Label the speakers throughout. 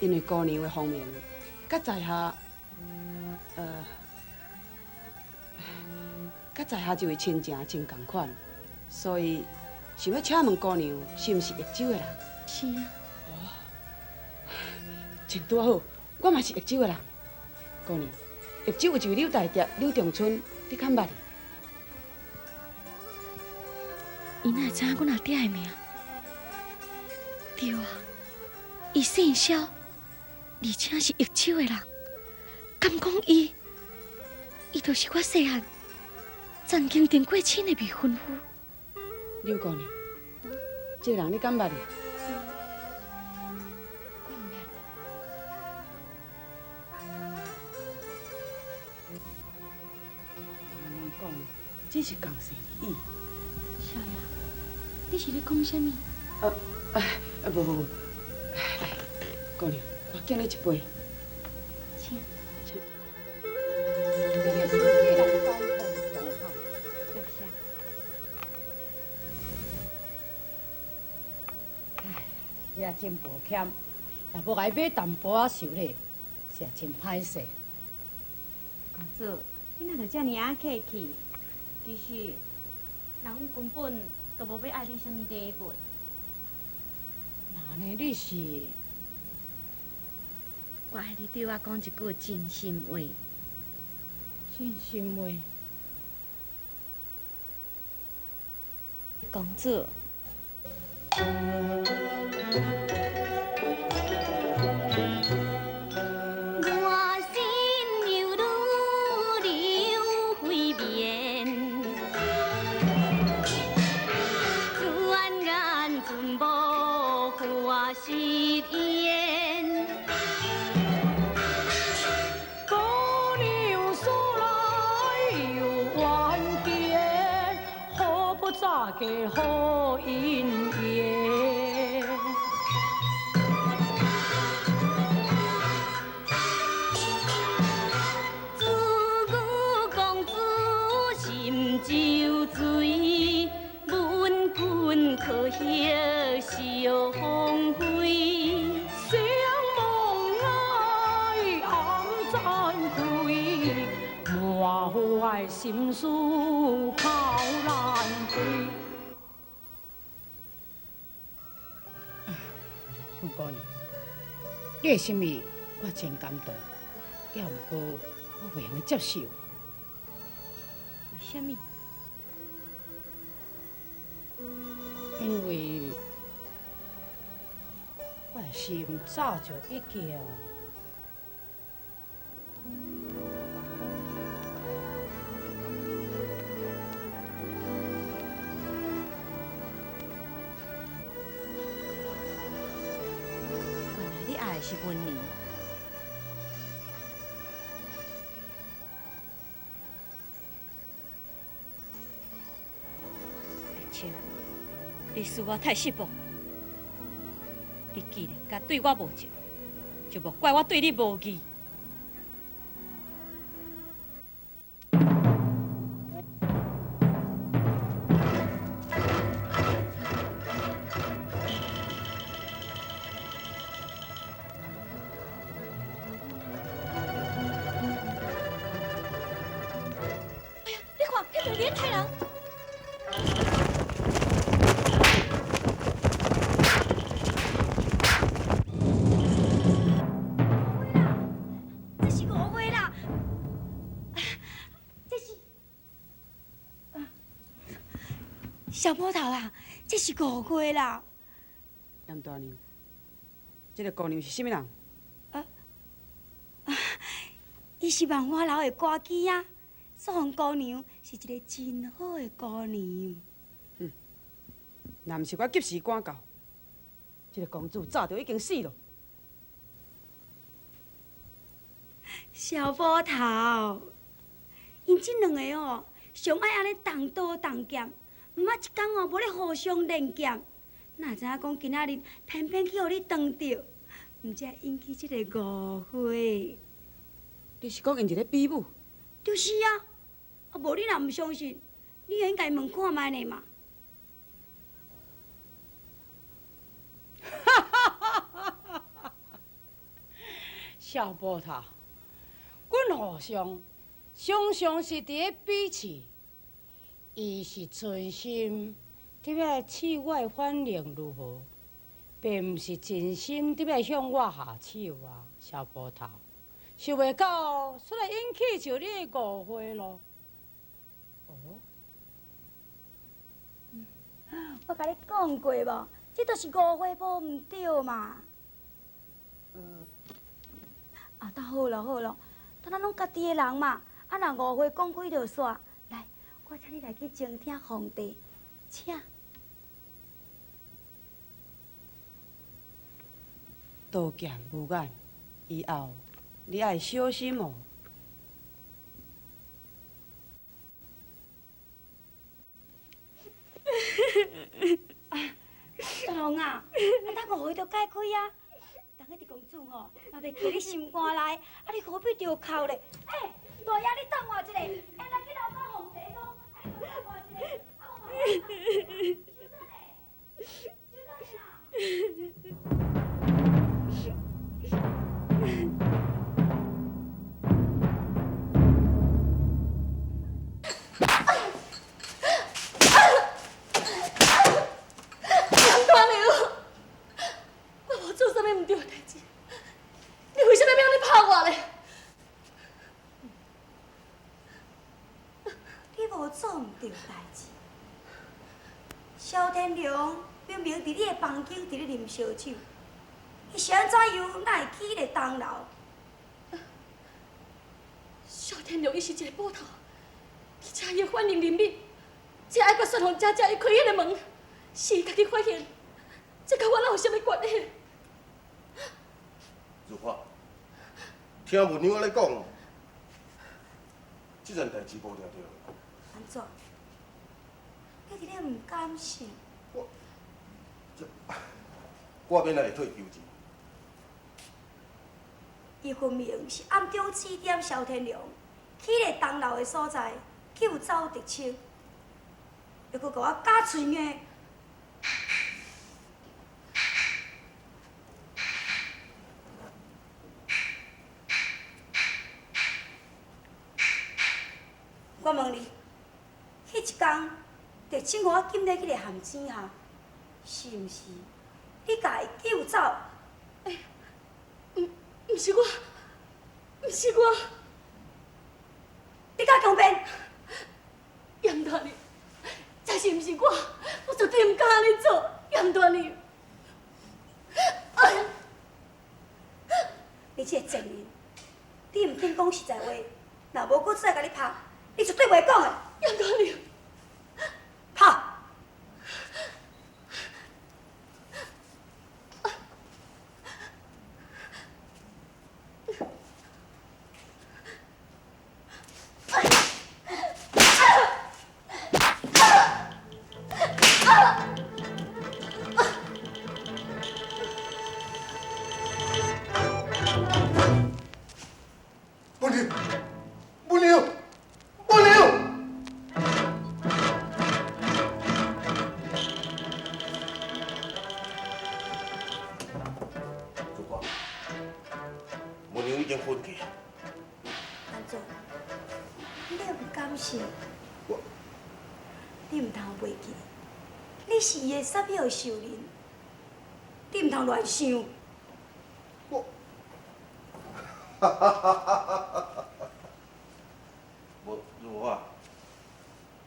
Speaker 1: 因為姑娘的芳名，佮在下，佮在下這位親情真仝款，所以想欲請問姑娘是毋是益州的人？
Speaker 2: 是啊。
Speaker 1: 哦，真拄好，我嘛是益州的人。姑娘，益州有一位柳大侠柳仲春，你敢捌？
Speaker 2: 伊哪會知影阮阿爹的名？對啊，伊姓蕭，而且是益州的人，敢講伊，伊就是我細漢曾經訂過親的未婚夫。
Speaker 1: 柳姑娘，這個人你敢捌？
Speaker 2: 我毋捌。
Speaker 1: 按呢講，只是仝姓而已。
Speaker 2: 少爺，你是咧講啥物？
Speaker 1: 無無無，來，姑娘，我敬你一杯。
Speaker 2: 請。
Speaker 1: 請。
Speaker 2: 多謝。
Speaker 3: 唉，也真抱歉，也無共伊買淡薄仔壽禮，實在真歹勢。
Speaker 4: 公子，你哪著遮爾仔客氣？其實，人阮根本就無欲愛你啥物禮物。
Speaker 3: 那呢？你是？
Speaker 4: 我愛你對我講一句真心話。
Speaker 3: 真心話。
Speaker 4: 公子。
Speaker 5: 我心猶如流飛綿，轉眼陣無花失言。
Speaker 3: 姑娘素來有遠見，何不早結好姻緣？
Speaker 5: 子女公子心酒醉，問君可惜相逢會？
Speaker 3: 相望愛暗慚愧，滿懷心事口難開。阮姑娘，你的心意我真感動，也毋過我袂用得接受。
Speaker 4: 為啥物？
Speaker 3: 因為我的心早就已經……
Speaker 4: 原來你愛的是文年。玉清，你使我太失望。你既然敢對我無情，就莫怪我對你無義。哎呀，你看，彼邊佇咧刣人！
Speaker 2: 這是誤會啦，這是小波頭啦，這是誤會啦。
Speaker 1: 嚴大娘，這個姑娘是啥物人？
Speaker 2: 伊是萬花樓的歌姬啊，素紅姑娘是一個真好的姑娘。
Speaker 1: 哼，若毋是我及時趕到，這個公子早就已經死了。
Speaker 2: 小波頭，𪜶這兩个哦，上愛按呢動刀動劍，毋捌一工哦無咧互相練劍。哪會知影講今仔日偏偏去予你撞著，毋才會引起這个誤會。
Speaker 1: 你是講𪜶佇咧比武？
Speaker 2: 就是啊，啊無你若毋相信，你會用共伊問看覓呢嘛。
Speaker 3: 小波头，阮和尚常常是伫咧比试，伊是存心伫欲试我的反应如何，并毋是真心伫欲向我下手啊，小波头，想袂到煞来引起著你的误会咯。哦，
Speaker 2: 我共你讲过无？这就是误会无毋对嘛。啊，倒好咯好咯，等咱拢家己的人嘛，啊若误会讲开就煞。来，我请你来去前厅奉茶，请。
Speaker 1: 刀剑无眼，以后你爱小心哦。
Speaker 2: 大龙啊，啊，咱误会就解开啊。人彼个公主吼，嘛袂记你心肝内，啊，你何必著哭咧？欸，大爷，你等我一下，欸，来去楼顶奉茶讲，啊，你等我一下，啊，我嘛小等下，小等下啦。萧天良明明伫你的房间伫咧啉烧酒，伊是按怎样哪会起咧东楼？
Speaker 5: 萧天良伊是一个捕头，而且伊的反应灵敏，这爱国雪红姐姐伊开彼个门，是伊家己发现，这佮我哪有啥物关系？
Speaker 6: 如花，听文娘按呢讲，这件代志无定著。
Speaker 2: 按怎？你伫咧毋甘心？
Speaker 6: 我，这，我免来会退求情。
Speaker 2: 伊分明是暗中指点萧天良去咧东楼的所在救走狄青，又阁共我咬喙硬。我问你，彼一工狄青予我禁咧彼个陷阱下，是毋是你共伊救走？
Speaker 5: 欸，毋是我，毋是我，
Speaker 2: 你敢强辩？
Speaker 5: 严大人，这是毋是我？我绝对毋敢按呢做，严大人。哎，
Speaker 2: 你这个贱人，你毋肯讲实在话，若无阁再共你拍，你绝对袂讲的。
Speaker 5: 严大人，
Speaker 2: 拍！杀票仇人，你毋通乱想。
Speaker 6: 我，哈哈哈哈哈！无，如花，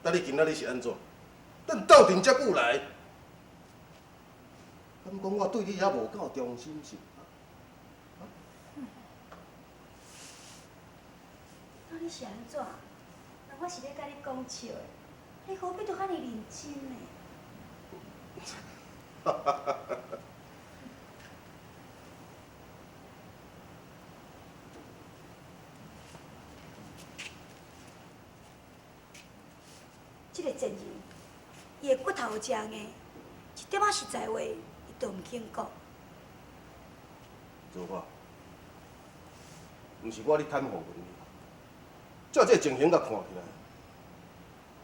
Speaker 6: 等你今仔日是按怎？等斗阵遮久来，敢讲我对你犹无够忠心是？
Speaker 2: 那你是按怎？那我是咧佮你讲笑的，你何必都遐尔认真呢？
Speaker 6: 哈哈哈哈哈！
Speaker 2: 这个贱人，伊的骨头诚硬，一点仔实在话，伊都毋肯讲。
Speaker 6: 如花，毋是我咧袒护文娘，照这个情形佮看起来，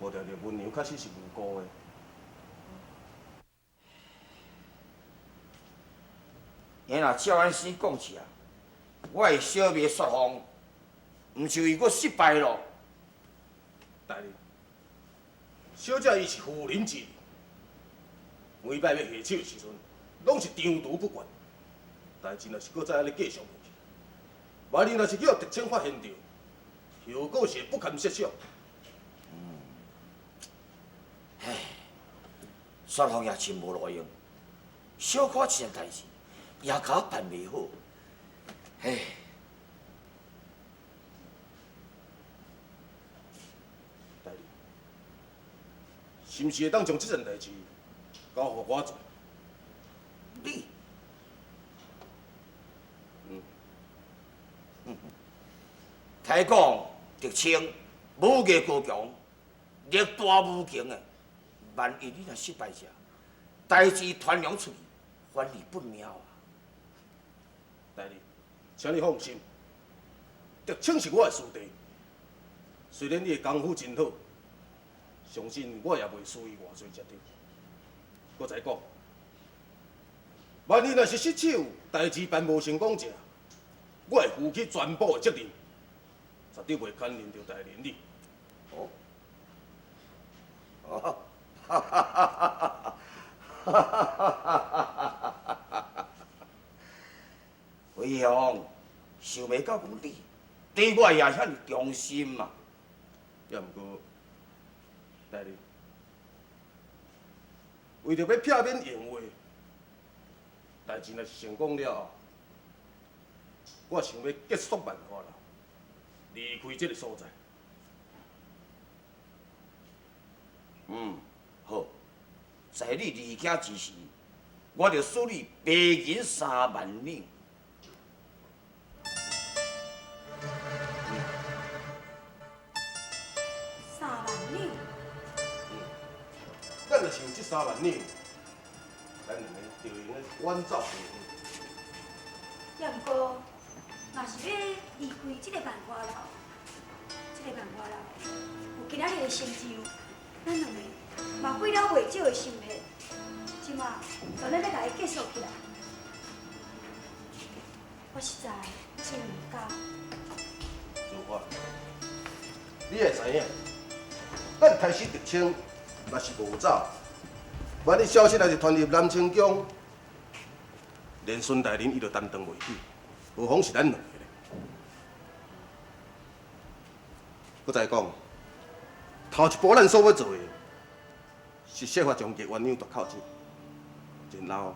Speaker 6: 无定著文娘确实是无辜的。
Speaker 7: 伊若照按呢讲起来，我的小妹雪凤，毋就伊阁失败咯？
Speaker 6: 大人，小姐伊是妇人之仁，每摆要下手的时阵，拢是长途不决。代志若是阁再按呢继续落去，万一若是叫德清发现著，后果是会不堪设想。
Speaker 7: 唉，雪凤也真无路用，小可一件代志也共我办袂好，唉。
Speaker 6: 大人，是毋是会当将这件代志交予我做？
Speaker 7: 你？
Speaker 6: 嗯。
Speaker 7: 听讲，德清武艺高强，力大无穷的。万一你若失败者，代志传扬出去，反而不妙啊！
Speaker 6: 大人，请你放心，德清是我的师弟，虽然伊的功夫真好，相信我也袂输伊偌济才对。阁再讲，万一若是失手，代志办无成功者，我会负起全部的责任，绝对袂牵连著大人你。
Speaker 7: 哦，哦，哈哈哈哈哈哈！飞雄，想袂到讲你对我也遐尔忠心嘛。
Speaker 6: 也毋过，大人，为著欲避免闲话，代志若是成功了后，我想欲结束万华楼，离开这个所在。
Speaker 7: 嗯，好，在你离家之时，我就赐你白银3万两。
Speaker 2: 3万两？
Speaker 6: 咱若是有这3万两，咱两个就会用得远走高飞。
Speaker 2: 也毋过，若是欲离开这个万华楼，这个万华楼有今仔日的成就，咱两个嘛费了袂少的心血，这马就咱欲共伊结束起来，我实在真毋甘。
Speaker 6: 如花，你会知影，咱太师德清若是无走，万一消息若是传入南清宫，连孙大人伊就担当袂起，何况是咱两个咧？阁再讲，头一步咱所欲做的，是设法将叶鸳鸯夺靠手，然后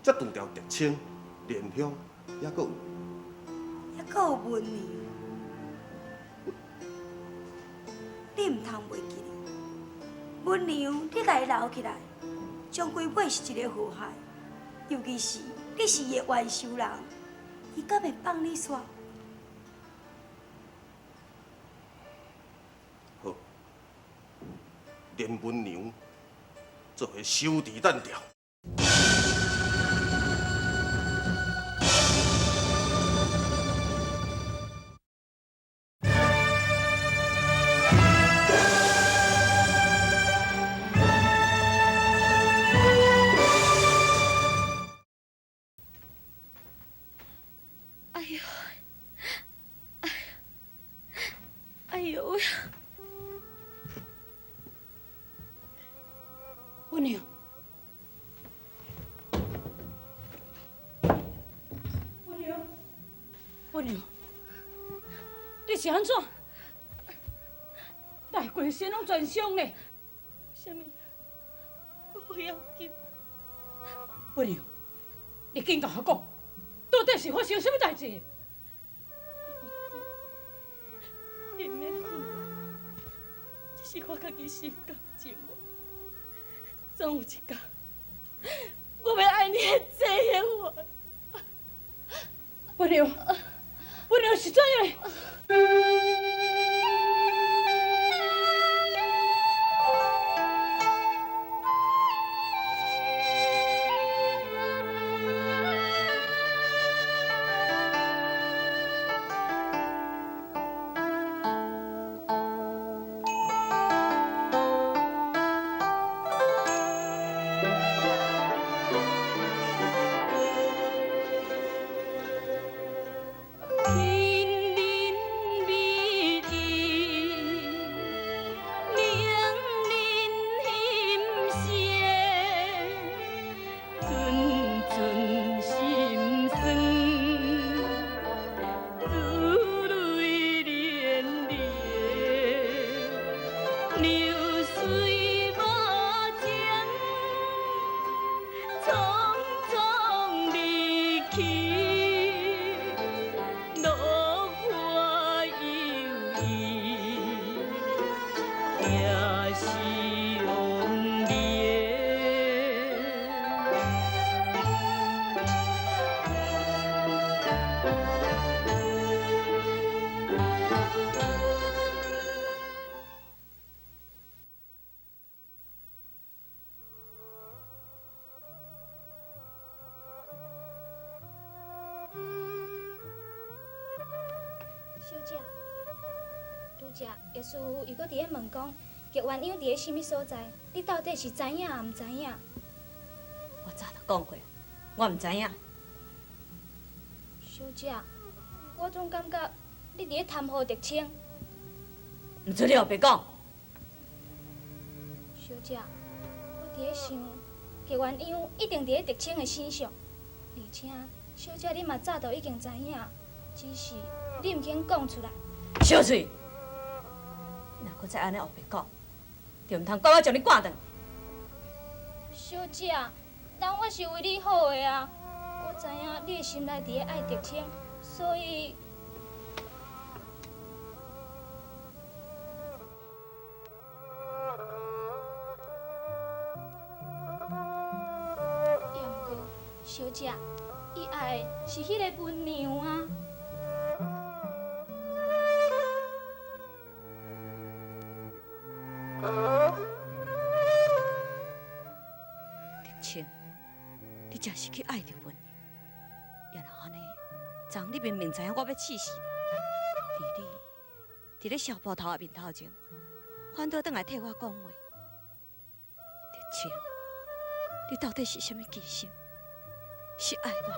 Speaker 6: 才除掉德清、莲香，抑阁有，
Speaker 2: 抑阁有文娘，你毋通袂记哩。文娘，你共伊留起来，终归尾是一个祸害。尤其是你是伊的冤仇人，伊敢会放你煞？
Speaker 6: 好，连文娘做个收持弹条。
Speaker 5: 哎呦，哎，哎呦喂！
Speaker 3: 温娘，温娘，温娘，你是按怎？哪会规身拢全伤咧？
Speaker 5: 啥物？我无要紧。
Speaker 3: 温娘，你紧共我讲，到底是发生啥物代志？
Speaker 5: 你毋免困，这是我家己心甘情愿。总有一天，我欲爱你的这个我。
Speaker 3: 温娘，温娘是怎样？
Speaker 8: 姐，葉師傅伊閣佇咧問講，玉鸳鸯佇咧啥物所在？你到底是知影抑毋知影？
Speaker 4: 我早就講過，我毋知影。
Speaker 8: 小姐，我總感覺你佇咧貪好德清。
Speaker 4: 毋准你烏白講。
Speaker 8: 小姐，我佇咧想，玉鸳鸯一定佇咧德清的身上，而且小姐你嘛早就已經知影，只是你毋肯講出來。
Speaker 4: 小翠，你若閣再按呢烏白講，就毋通怪我將你趕轉。
Speaker 8: 小姐，人我是為你好的啊！我知影你的心內佇咧愛德清，所以。也毋過，小姐，伊愛的是彼个文娘啊。
Speaker 4: 德清，你真是去愛著文娘，也若按呢，昨昏你明明知影我欲試死你，佇你佇咧蕭捕頭的面頭前，反倒轉來替我講話。德清，你到底是啥物機心？是愛我，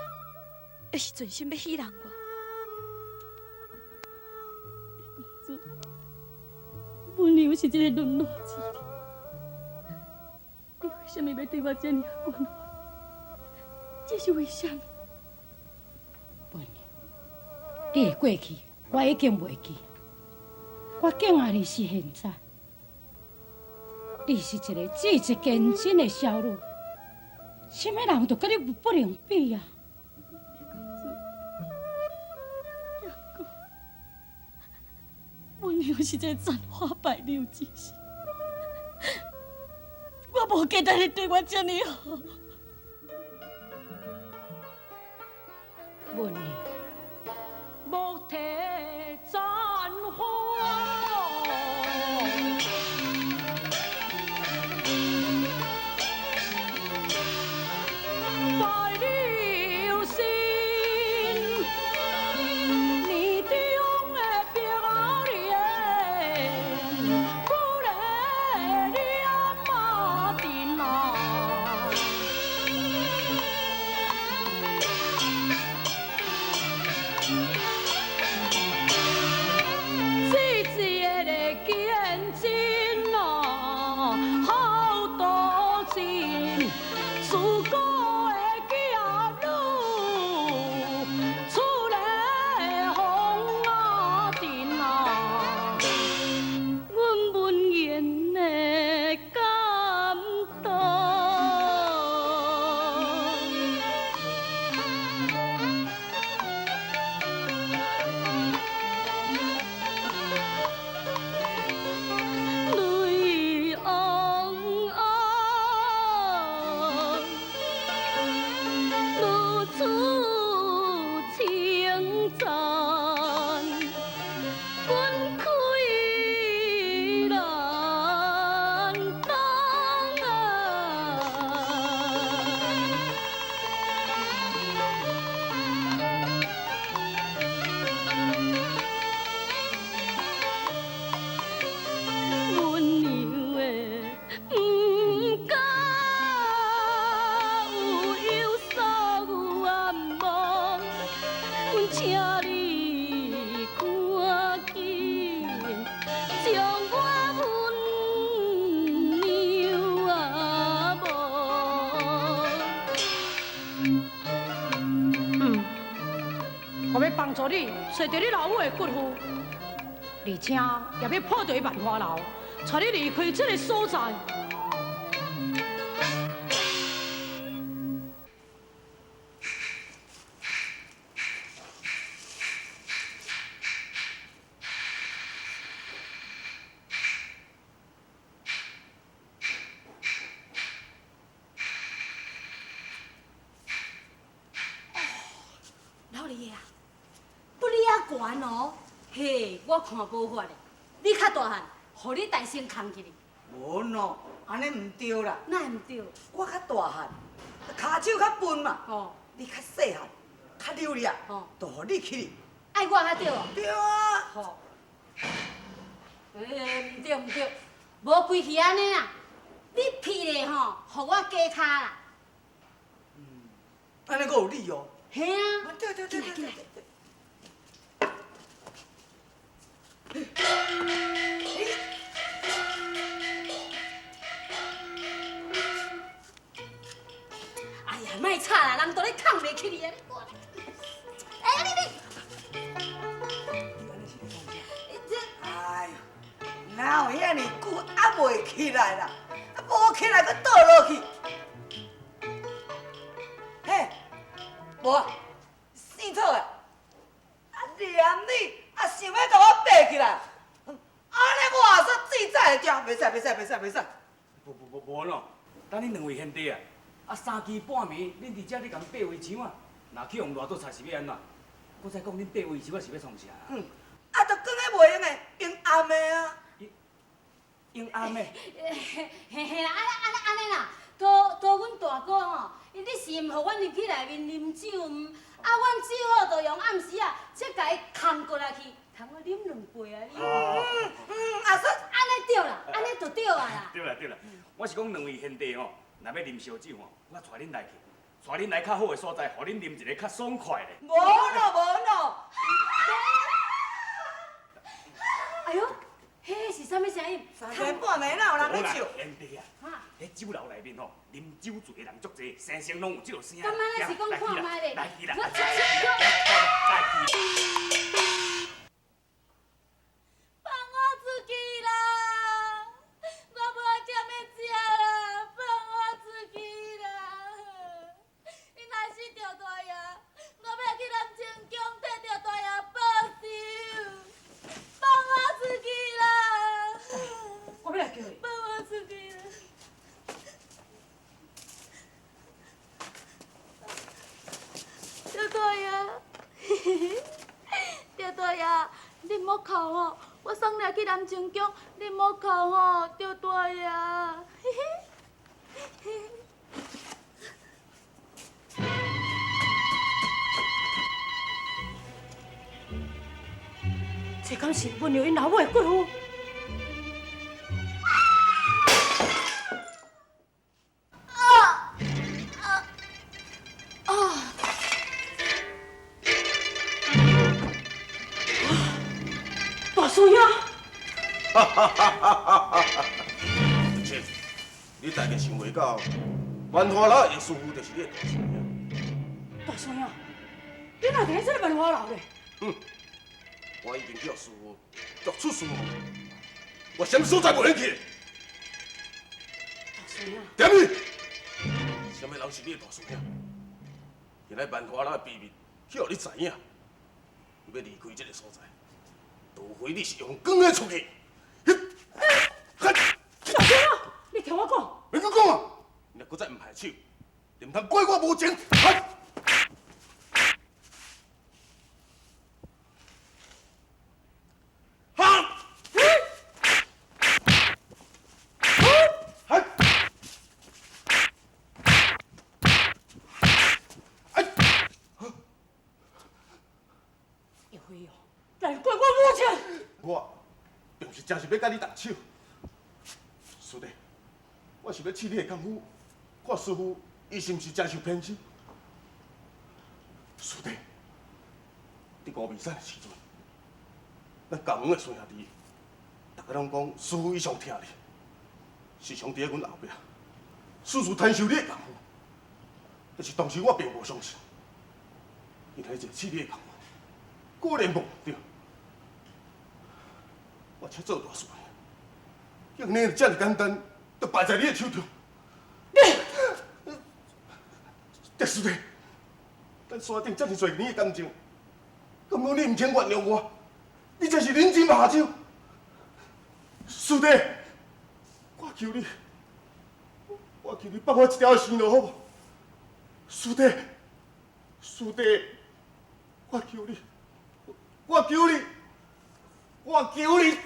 Speaker 4: 抑是存心欲戲弄我？
Speaker 5: 公主，文娘是這个淪落之人，你為啥物欲對我這爾關懷？這是為啥物？
Speaker 3: 文娘，你的過去我已經袂記，我敬愛的是現在。你是一個志氣堅貞的少女，啥物人都佮你不能比啊！
Speaker 5: 公主，也閣，文娘是這個殘花敗柳之時，我無記得你對我這爾好。
Speaker 3: 文娘，莫提殘花。敗柳心，年中的白蓮，久咧念马阵啊。水水的坚贞啊，好多情，自古的侠女，出来风啊阵啊。
Speaker 5: 阮文言的感動。淚汪汪，如此稱讚，阮開難當啊！阮娘的毋敢有所愿望，阮請你趕緊將我文娘啊無。
Speaker 3: 我欲幫助你揣著你老母的骨灰，而且也欲破著萬花樓，帶你離開這个所在。
Speaker 2: 老二的啊，不你遐懸哦，嘿，我看無法的，你較大漢，予你代先扛起去。
Speaker 9: 無喏，按呢毋對啦。
Speaker 2: 哪會毋對？
Speaker 9: 我較大漢，跤手較笨嘛。
Speaker 2: 哦。
Speaker 9: 你較細漢，較溜利啊。哦。就予你去。
Speaker 2: 愛我較對無？
Speaker 9: 對啊。
Speaker 2: 好。
Speaker 3: 欸，毋對毋對，無規氣按呢啦，你屁咧吼，予我加跤啦。
Speaker 9: 按呢閣有理哦。
Speaker 3: 嘿啊。
Speaker 9: 對對對對對。
Speaker 3: 哎呀，莫吵啦，人都咧崁袂起你啊！哎，你你，
Speaker 9: 哎呦，哪有遐爾久還袂起來啦？啊，無起來閣倒落去。嘿，無啊，姓草的，啊念你，啊想欲共我爬起來，按呢我也煞志在會驚，袂使袂使袂使袂使。
Speaker 10: 無無無無按怎，等恁兩位賢弟啊，啊三更半暝，恁佇遮咧共爬圍牆啊，若去予人賴倒菜是欲按怎？閣再講恁爬圍牆啊是欲創啥？
Speaker 9: 嗯，啊，就囥咧袂用的，用暗的啊。
Speaker 10: 用暗的。
Speaker 3: 嘿嘿啦，按按按呢啦，托托阮大哥吼，伊你是毋予阮入去內面啉酒毋？啊，阮只好就用暗時啊，才共伊崁過來去，通我啉兩杯啊！
Speaker 9: 嗯嗯，阿叔，
Speaker 3: 按呢對啦，按呢就對啊啦。
Speaker 10: 對啦對啦，我是講兩位賢弟吼，若欲啉燒酒吼，我帶恁來去，帶恁來較好的所在，予恁啉一个較爽快的。
Speaker 9: 無咯無咯。
Speaker 3: 哎喲，彼是啥物聲音？
Speaker 9: 三更半暝哪有人咧笑？
Speaker 10: 賢弟啊，彼酒樓內面吼，啉酒醉的人足濟，聲聲攏有這個聲。
Speaker 3: 敢按呢是講看覓咧？
Speaker 10: 來去啦！
Speaker 3: 我
Speaker 10: 來去。
Speaker 5: 放我出去啦！我無愛踮咧遮啦，放我出去啦！你若是趙大爺，我欲去南清宮替趙大爺報仇。放我出去啦！
Speaker 1: 我欲來叫伊。
Speaker 5: 放我出去啦！趙大爺，趙大爺，你莫哭吼，我送你去南清宮，你莫哭吼，趙大爺。
Speaker 3: 這敢是文玉𪜶老母的骨灰？
Speaker 1: 大師兄，
Speaker 6: 哈哈哈哈哈！切，你代誌想袂到，萬花樓的師傅就是你的大師兄。
Speaker 1: 大師兄，你哪佇咧這个萬花樓咧？
Speaker 6: 哼，我已經叫師傅逐出師門，我啥物所在袂用去？
Speaker 1: 大師兄，
Speaker 6: 點你？啥物人是你的大師兄？今日萬花樓的秘密，去予你知影，你欲離開這个所在，除非你是用光的出去。
Speaker 1: 大師兄，你聽我講。
Speaker 6: 免閣講啊！你若閣再毋下手，你毋通怪我無情。哈！哈！哎！
Speaker 1: 葉飛哦，難怪我無情。
Speaker 6: 我並毋是真是欲佮你動手，師弟，我是欲試你的功夫，看師傅伊是毋是真受偏心。師弟，佇高美山的時陣，咱共園的孫兄弟，逐家攏講師傅伊上疼你，時常佇咧阮後壁，處處傳授你的功夫。但是當時我並無相信，今日一試你的功夫，果然無毋對。我才做大師兄，竟然遮爾簡單，就敗在你的手中。你，狄師弟，咱山頂遮爾濟年的感情，敢講你毋肯原諒我？你這是忍真下手。師弟，我求你，我求你放我一條生路好無？師弟，師弟，我求你，我求你，我求你！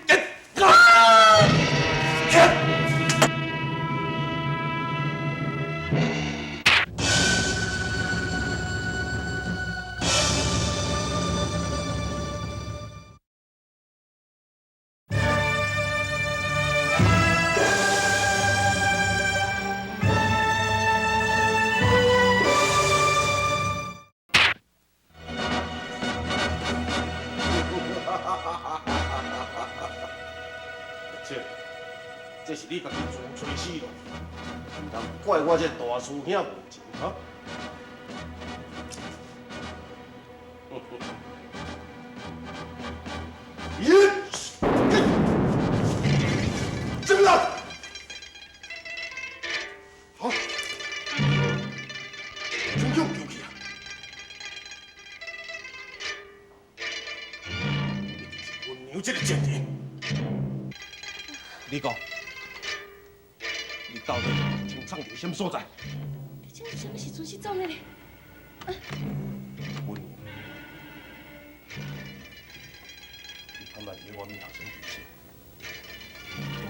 Speaker 6: 這是你家己自揣死路，毋通怪我這大師兄無情，哈！耶！什麼人？好，全叫救去啊！一定是阮娘這個賤人。你講，你到底清藏佇啥物所在？
Speaker 5: 你這是啥物時陣失蹤的呢？
Speaker 6: 阮娘，你敢捌佇我面頭前提醒？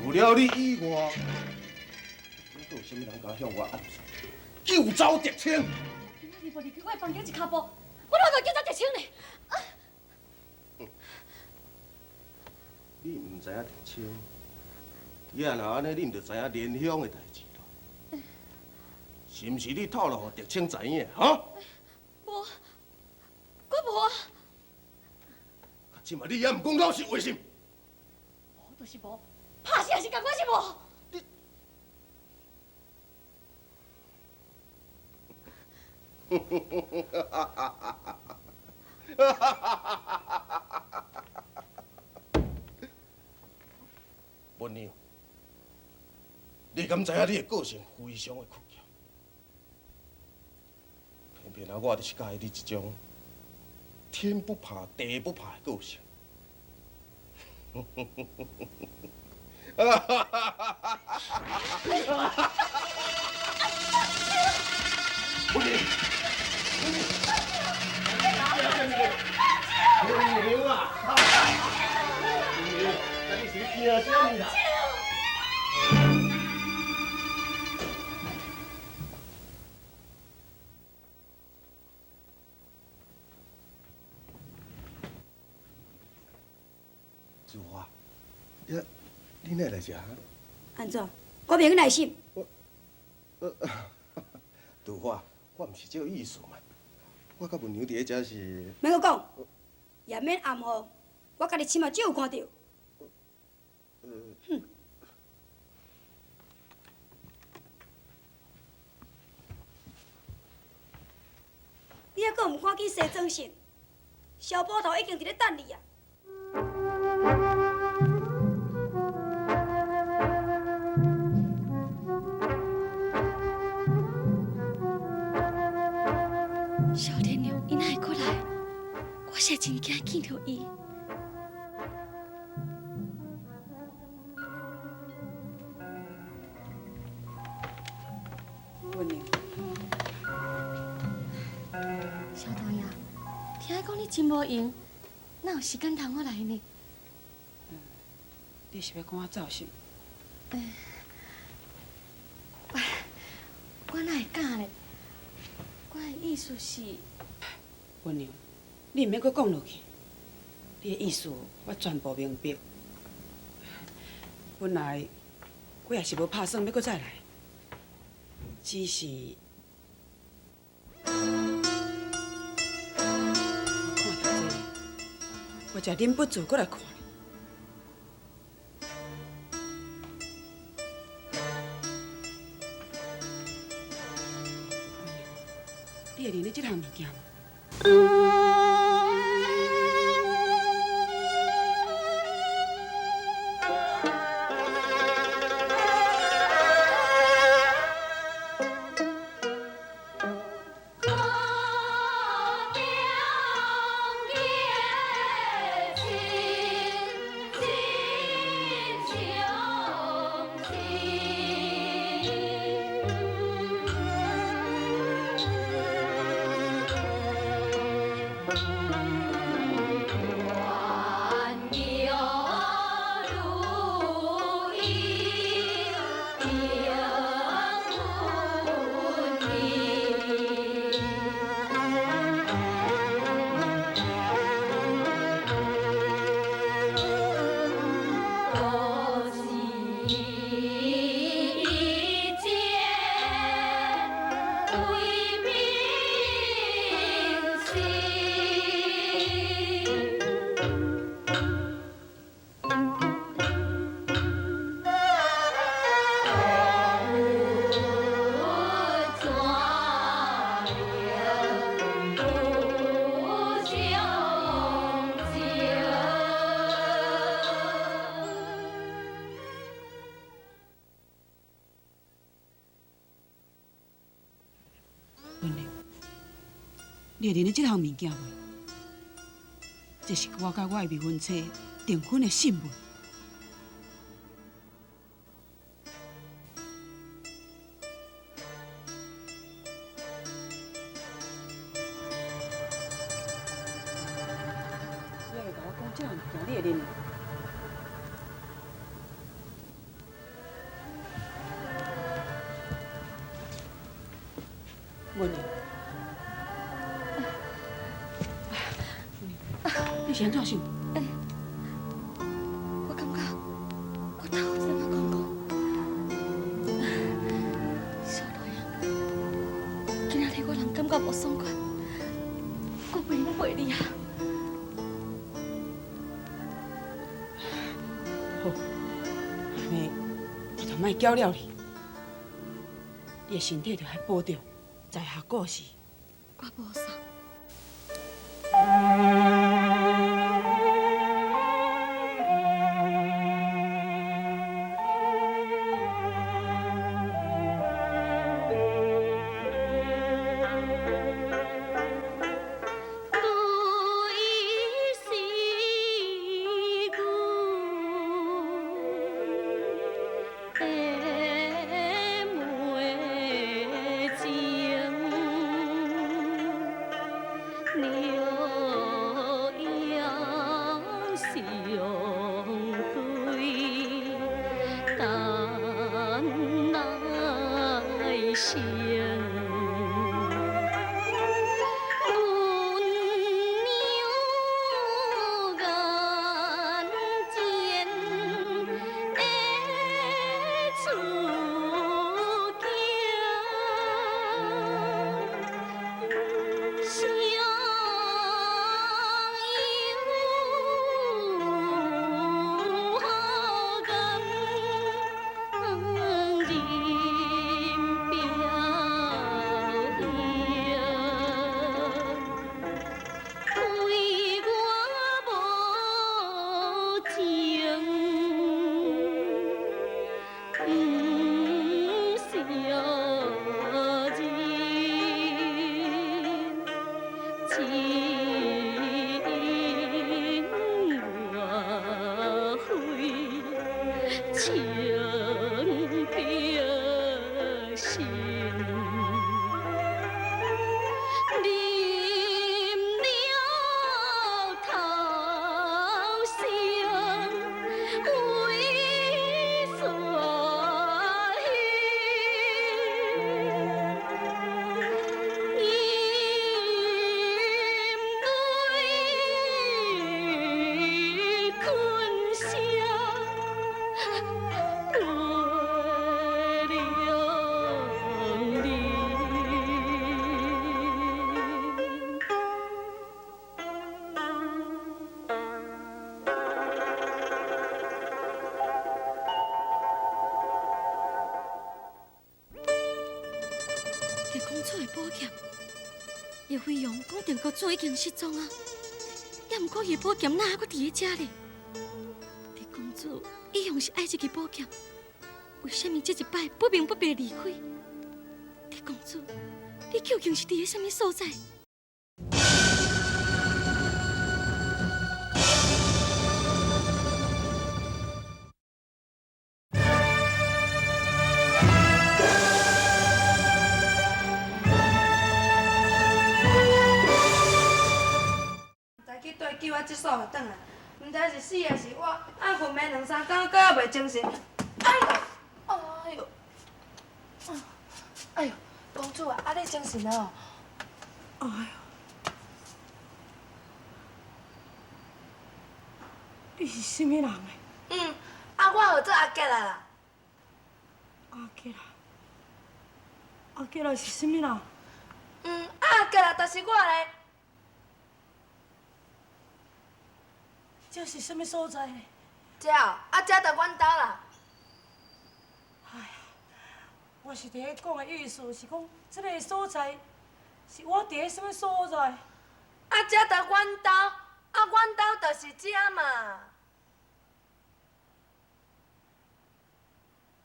Speaker 6: 除了你以外，閣有啥物人敢向我暗示？救走狄青！
Speaker 5: 今仔日無離開我的房間一跤步，我哪會救走狄青呢？
Speaker 6: 你毋知影狄青，也若按呢，你毋就知影莲香的代誌囉？是毋是你透露予狄青知影？哈？
Speaker 5: 無，我無啊。
Speaker 6: 這馬你猶毋講老實話是？
Speaker 5: 無就是無，拍死也是仝款是無。
Speaker 6: 你，文娘，你敢知影你的個性非常的倔強？偏偏啊，我就是佮意你這種天不怕地不怕的個性。文娘，文娘啊！文娘，你是咧惊啥物啦？子華，你哪來遮？
Speaker 2: 按怎？我袂去耐心。
Speaker 6: 杜華，我毋是這個意思嘛。我佮文娘佇咧遮是。
Speaker 2: 免閣講，也免暗號，我家己親目睭有看著。哼！你猶閣毋趕緊西裝身？蕭捕頭已經佇咧等你啊！
Speaker 5: 蕭天良，伊若會過來，我是真驚見著伊。
Speaker 1: 文娘，
Speaker 5: 蕭大爺，聽講你真無閒，哪有時間通我來呢？
Speaker 1: 你是欲趕我走是？
Speaker 5: 我哪會敢咧？我的意思是，
Speaker 1: 文娘，你毋免閣講落去，你的意思我全部明白。本來我也是無拍算欲閣再來，只是我看著這個，我才忍不住閣來看你。你會認得這項物件無？你會認得這項物件袂？這是我佮我的未婚妻訂婚的信物。你猶未共我講這項物件，你會認？文玲，你是按怎想？
Speaker 5: 我感覺我頭有一點仔空空。小羅呀，今仔日我人感覺無爽快，我袂用陪你啊。
Speaker 1: 好，按呢我就莫攪了你，你的身體著愛保重。在下故事，
Speaker 5: 我無送。国主已经失踪啊，也毋过伊的宝剑哪还阁伫咧遮咧？狄公子一向是爱这支宝剑，为啥物这一摆不明不白离开？狄公子，你究竟是伫咧啥物所在？
Speaker 11: 这煞就转来，毋知是死抑是活，啊，困暝两三工，阁犹袂精神。哎呦，哎呦，哎呦，公主啊，啊你精神了哦？哎
Speaker 12: 呦，你是啥物人呢？
Speaker 11: 嗯，啊，我号做阿杰啊啦。
Speaker 12: 阿杰啊，阿杰啊是啥物人？
Speaker 11: 嗯，阿杰啊，就是我咧。
Speaker 12: 这是啥物所在呢？
Speaker 11: 这哦，啊，这就阮兜啦。
Speaker 12: 哎呀，我是伫咧讲的意思是讲，这个所在是我伫咧啥物所在？
Speaker 11: 啊，这就阮兜，啊，阮兜就是这嘛。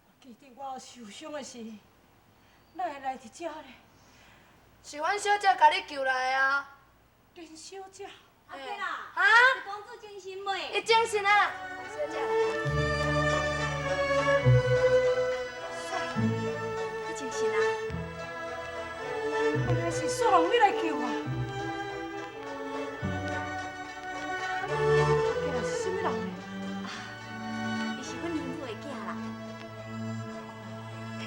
Speaker 12: 我记得我受伤的时，哪会来伫遮咧？
Speaker 11: 是阮小姐共你救来的啊。
Speaker 12: 林小姐。
Speaker 4: 阿姐啦。
Speaker 11: 啊？
Speaker 4: 公主精神未？
Speaker 11: 伊精神啊。小姐。
Speaker 4: 你精神啊？
Speaker 12: 原来是雪红你来救我。阿杰是啥物人呢？
Speaker 4: 伊是阮林母的囝啦。
Speaker 11: 嘿，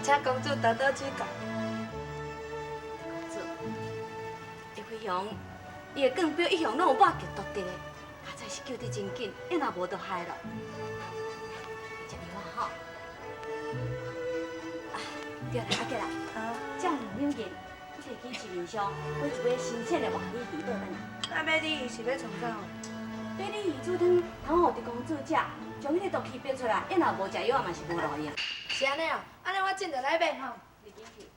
Speaker 11: 请公主多多指教。
Speaker 4: 公主，叶飞雄，伊的钢标一向拢有抹极独特的，佳哉是救得真紧，伊若无就害了。食药啊吼。啊，对啦，阿杰啦，这样两件，你摕去市面上买一尾新鲜的活鲤鱼倒转来。
Speaker 11: 啊，买鲤鱼是欲创啥？
Speaker 4: 买鲤鱼煮汤，通予直公主食，将彼个毒气逼出来，伊若无食药嘛是无路用。
Speaker 11: 是按呢哦，按呢我这就来买吼。
Speaker 4: 你紧去。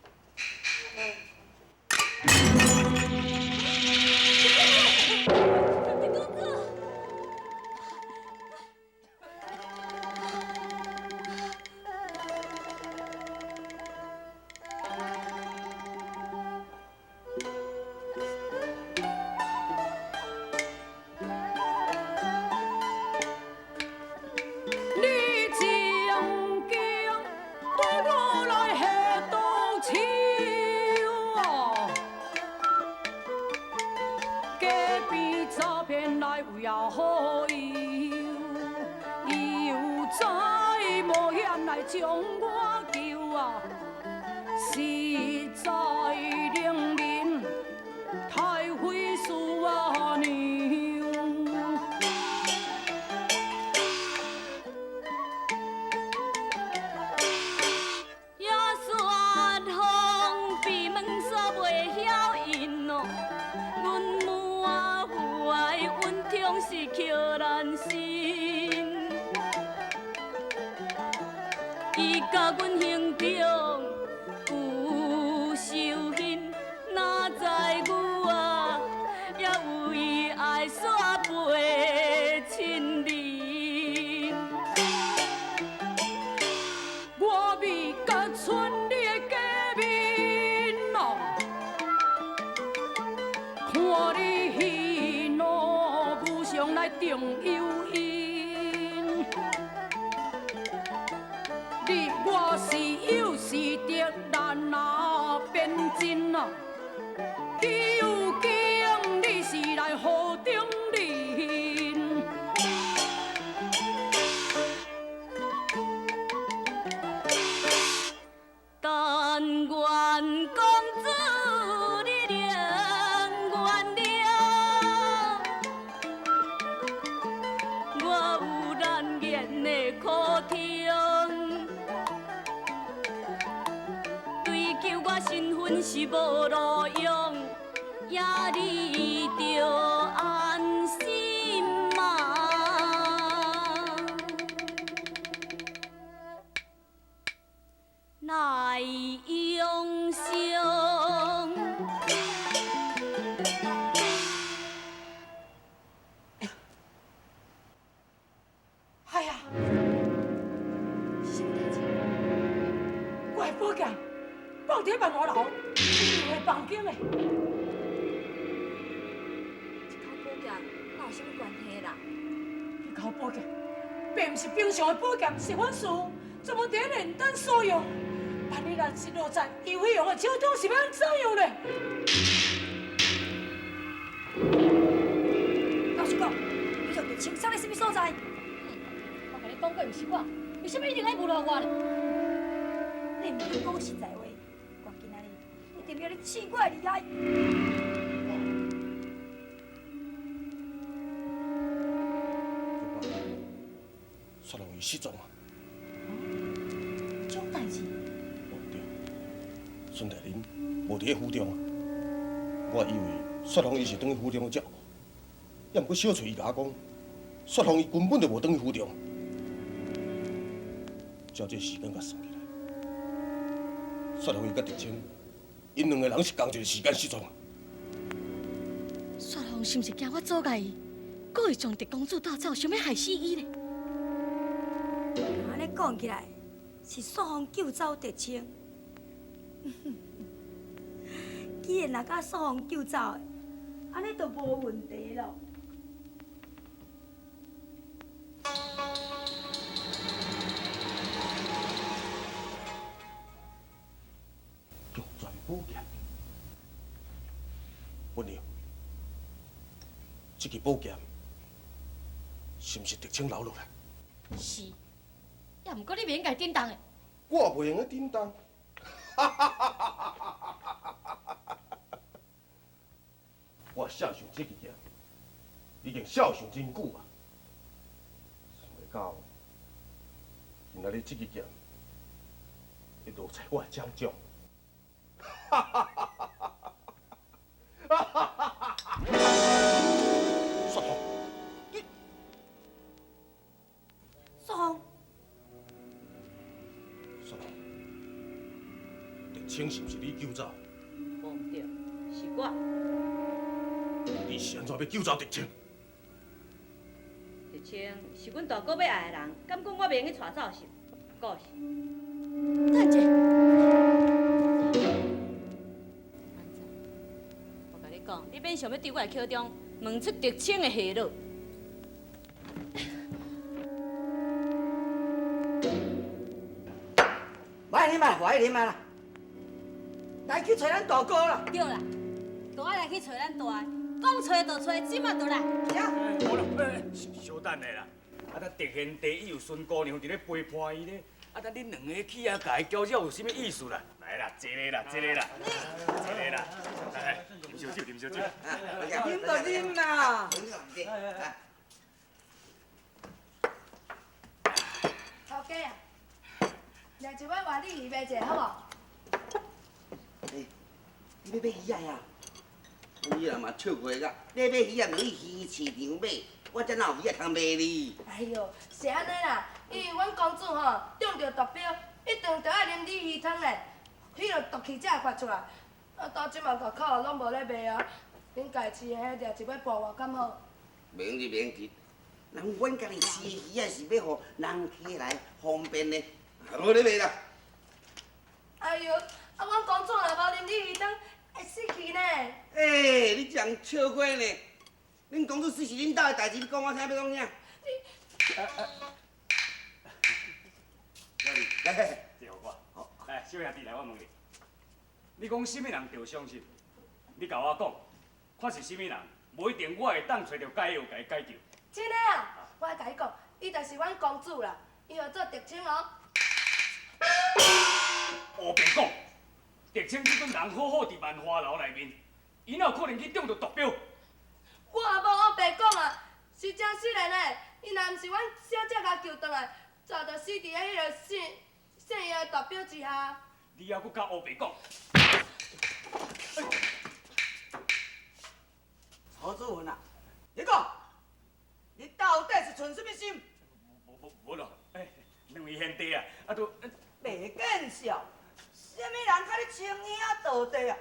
Speaker 12: 是阮师父专门伫咧炼丹所用，万一若是落在尤飞扬的手中，是欲按怎样咧？
Speaker 2: 老实讲，你将德清送咧啥物所在？
Speaker 5: 我共你讲过，毋是我，为啥物一定爱诬赖我咧？
Speaker 2: 你毋肯讲实在话，我今仔日一定欲你试我的厉害。
Speaker 6: 雪红伊失踪啊！
Speaker 2: 这种代志？
Speaker 6: 哦对，孙大人无伫咧府中啊。我以为雪红伊是转去府中照顾，也毋过小翠伊共我讲，雪红伊根本就无转去府中。照这时间共算起来，雪红伊佮德清，𪜶两个人是仝一个时间失踪。
Speaker 5: 雪红是毋是惊我阻碍伊，故意将德公主带走，想欲害死伊咧？
Speaker 2: 按呢讲起来，是雪红救走德清。既然若共素凤救走的，按呢就无问题咯。
Speaker 6: 玉泉宝剑，温娘，这支宝剑是毋是德清留落来？
Speaker 5: 是，也毋过你袂用共伊叮当的。
Speaker 6: 我袂用得叮当。我肖想这支剑，已经肖想真久啊，想袂到今仔日这支剑会落在我的掌中。雪红，你
Speaker 2: 雪红，
Speaker 6: 雪红，德清是毋是你救走？
Speaker 4: 无毋对，是我。
Speaker 6: 你是按怎欲救走德清？
Speaker 4: 德清是阮大哥欲爱的人，敢讲我袂用去娶走是？故是。
Speaker 5: 等者。
Speaker 4: 安怎？我共你讲，你免想欲对我的口中问出德清的下落。
Speaker 9: 莫啉啊，莫啉啊啦！来去揣咱大哥啦！
Speaker 4: 对啦，就爱来去揣咱大的，讲揣就揣，这马就来。
Speaker 10: 无啦，小等下啦，啊，咱德贤弟伊有孙姑娘伫咧陪伴伊咧，啊，等恁两个去啊，共伊交涉有啥物意思啦？来啦，坐咧啦，坐咧啦，坐咧啦，来，啉烧酒，啉烧酒。
Speaker 9: 啉就啉啦。
Speaker 11: 头家啊，掠一尾活鲤鱼卖者，好无？
Speaker 13: 欸，你欲买鱼仔啊？你人嘛笑过甲，你买鱼仔毋去鱼市场买，我这哪有鱼仔通卖你？
Speaker 11: 哎哟，是按呢啦，因为阮公主吼中著毒标，一顿就爱啉鲤鱼汤咧，彼落毒气才会发出来。啊，到这马外口拢无咧卖啊，恁家饲的彼掠一尾半活敢好？
Speaker 13: 袂用得，袂用得，人阮家己饲的鱼仔是欲予人客来方便的，无咧卖啦。
Speaker 11: 哎哟，啊，阮公主若无啉鲤鱼汤，会死去呢。
Speaker 13: 欸，你这人笑话呢？恁公主死是恁兜的代志，你讲我听欲讲啥？
Speaker 10: 你，来，这予我。来，小兄弟来，我问你，你讲啥物人著伤心？你共我讲，看是啥物人，无一定我会当揣著解药，共伊解救。
Speaker 11: 真的啊，我共你讲，伊就是阮公主啦，伊号做德清哦。
Speaker 10: 乌白讲，德清这阵人好好伫万花楼内面，伊哪有可能去中著毒标？
Speaker 11: 我也无乌白讲啊，是真自然的。伊若毋是阮小姐共救转来，早就死伫咧彼个姓药的毒标之下。
Speaker 10: 你犹阁敢乌白讲？
Speaker 9: 曹子文啊，你讲，你到底是存什么心？
Speaker 10: 无无无咯，欸，两位贤弟啊，啊都。
Speaker 9: 袂见笑，啥物人佮你称兄道弟啊？